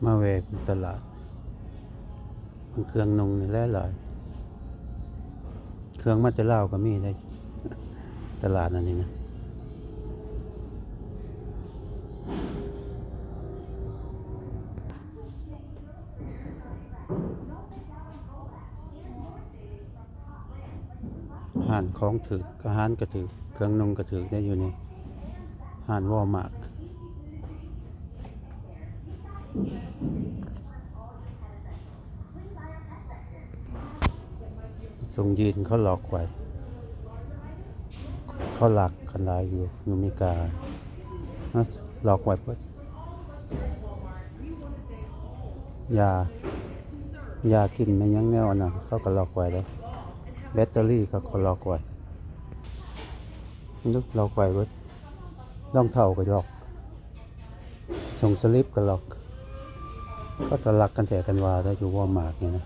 ມາແວ່ຕະຫຼາດ ເຄື່ອງນຸ່ງນີ້ຫຼາຍໆ ເຄື່ອງມາແຕ່ລາວກໍມີໃດ໋ ຕະຫຼາດອັນນີ້ນະ. ຮ້ານຂອງຖືກ ອາຫານກໍຖືກ ເຄື່ອງນຸ່ງກໍຖືກໄດ໋ຢູ່ນີ້ ຮ້ານ Walmart. ສົ່ງຈີນເຂົາລັອກໄວ້ ເຂົາລັກກັນຫຼາຍຢູ່ ຢູ່ອາເມລິກາ ລັອກໄວ້ເບິດ. ຢາ ຢາກິນແມ່ນຫຍັງແນວອັນນັ້ນ ເຂົາກໍລັອກໄວ້ເດ້. ແບັດເຕີຣີເຂົາກໍລັອກໄວ້ ລັອກໄວ້ເບິດ. ລອງເທົ້າກໍລັອກ ສົ່ງສະລິບກໍລັອກ ເຂົາກໍລັກກັນແທ້ກັນວ່າໄດ໋ ຢູ່ Walmart ນີ້ນະ.